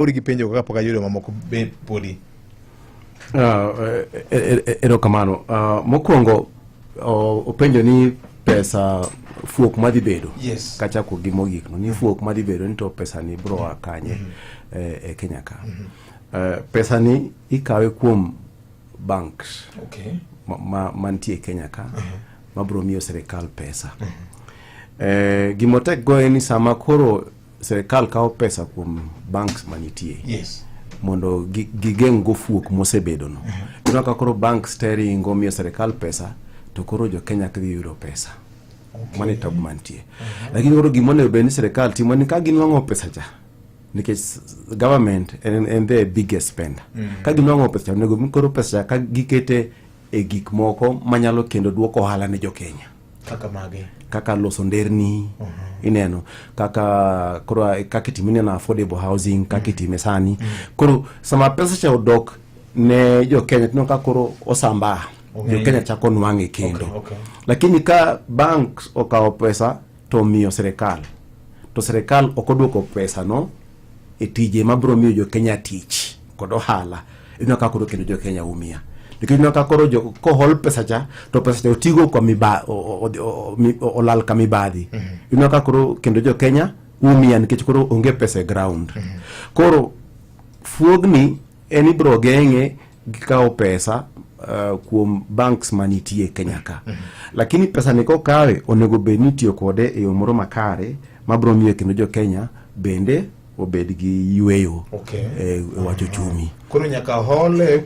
Ori gi penjo kaka pok ayudo mamoko be podi. Erokamano. Mokwongo openjo ni pesa fuok madhi bedo. Yes. Kachako gi mogik no ni fuok madhi bedo ni to pesa ni bro a kanye e Kenya ka. Pesa ni ikawe kuom banks mantie Kenya ka mabro miyo sirikal pesa. Gimotek go en ni sama koro sirikal kawo pesa kuom banks manitie mondo gigeng' go fuok mosebedo no. Ineno ka koro banks te ringo miyo sirikal pesa to koro jo Kenya ok dhi yudo pesa. Mano e tabu mantie. Lakini koro gima onego bed ni sirikal timo ni ka ginwang'o pesa cha nikech government en the biggest spender. Ka ginwang'o pesa cha onego bed koro pesa cha ka gikete e gik moko manyalo kendo duoko ohala ne jo Kenya. Kaka mage? Kaka loso nderni, ineno kaka koro kaka itimo, ineno affordable housing kaka itime sani. Koro sama pesa cha odok ne jo Kenya tineno ka koro osamba jo Kenya chako nwang'e kendo. Lakini ka banks okawo pesa to omiyo sirikal to sirikal ok oduoko pesa no e tije mabiro miyo jo Kenya tich kod ohala, ineno ka koro kendo jo Kenya umia nikech ineno ka koro jo kohol pesa cha to pesa cha otigo kwa miba olal ka mibadhi. Ineno ka koro kendo jo Kenya umia nikech koro onge pesa e ground. Koro fuogni en ibiro geng'e gi kawo pesa kuom banks manitie Kenya ka. Lakini pesa ni kokawe onego bed ni itiyo kode e yo moro makare mabiro miyo kendo jo Kenya bende obed gi yweyo e wach ochumi. Koro nyaka hole.